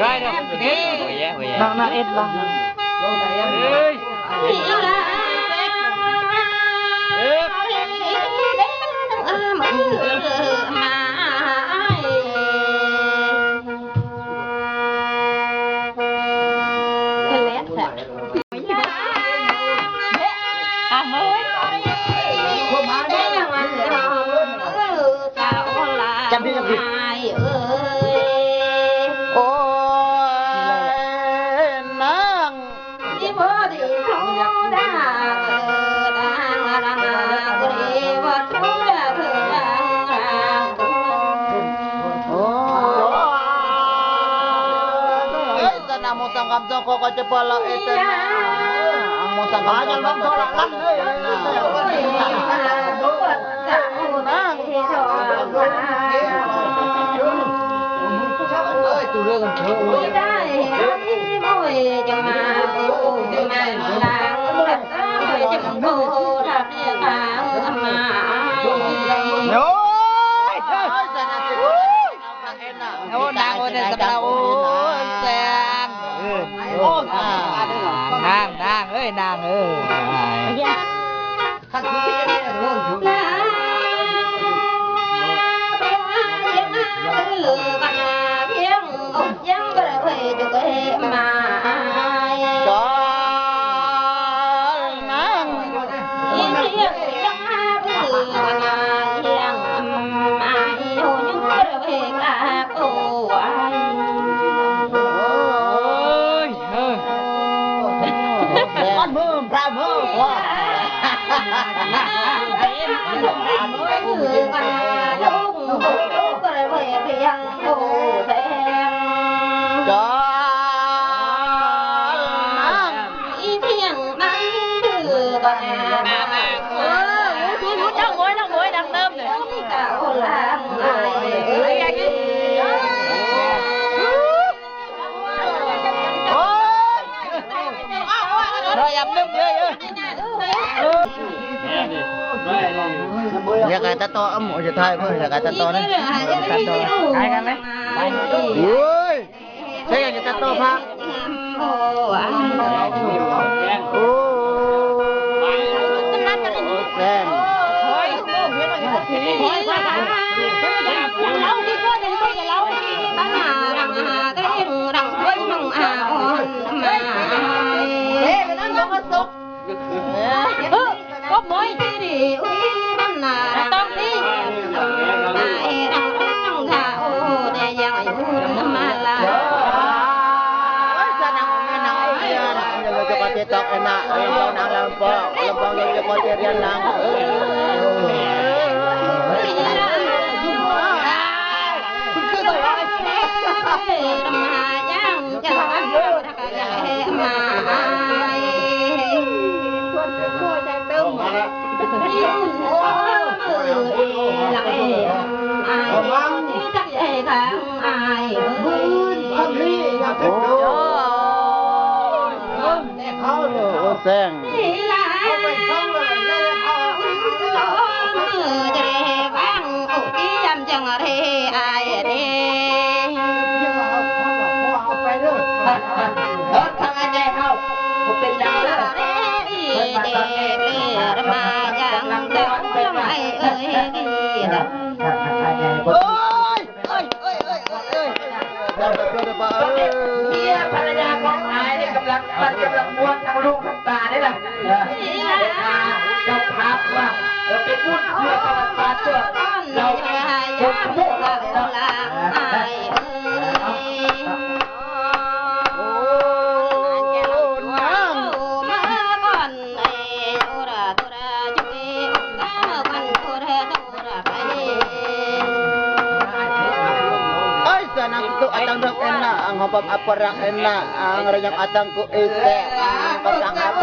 ໄປເນາະ ເອີ ນາງ ນາງເອັດລະ ເອີຍ ເອີ ຈຳຜິດ ຈຳຜິດ ໂອ້ຍ ນາງ ໂອ້ຍ ເອີຍ ສະນາໂມສັງຄຳ ສອງ ຂໍ ຂໍຈະປະລະເອຕະນາ ໂມສັງຄຳ ສອງ ຂໍຈະປະລະເອຕະນາ ນາງ ໂອ້ຍ ໂອ້ຍ ນາງ ໂອ້ຍ ແຊງ ໂອ້ຍ ນາງ ນາງເອີຍ ນາງເອີຍ. ໂອ້ຍ ເອີ ບ້ານເມືອງ ພະເມືອງ ຈອນນາງ ເອີ ເຈົ້າໂຫຍ ເຈົ້າໂຫຍ ດັງເຕີມເລີຍ. ໂອ້ຍ ລອຍອຳລຶບເລີຍ ເອີ ຢາກໃຫ້ຕັດຕໍ່ ອຳ ໂອ້ຍ ຈະຖ່າຍເພິ່ນ ຢາກໃຫ້ຕັດຕໍ່ນະ ຕັດຕໍ່ ຖ່າຍກັນເລີຍ ໂອ້ຍ ໃສ່ຫຍັງຈະຕັດຕໍ່ພະ ໂອ້ຍ ໂອ້ຍ ແຊງ ເອີ ໂອ້ ແຊງ ໂອ້ຍ ໂອ້ຍ ໂອ້ຍ ໂອ້ຍ ໂອ້ຍ ເມຍພັນລະຍາຂອງອ້າຍນີ້ກຳລັງ ມັນກຳລັງມ່ວນທັງລູກທັງຕາເດ້ລະ. ເຈົ້າພາບວ່າ ເອີ ເປັນບຸນເພື່ອປະຫວັດສາດຕົວເຈົ້າຄົນຂະໂມຍເນາະ. ໂອ້ ນາງ Ơi, sa nang tu atang dok ena, ang hopap aparak ena, ang rayang atang ku ite, ang kotang apa.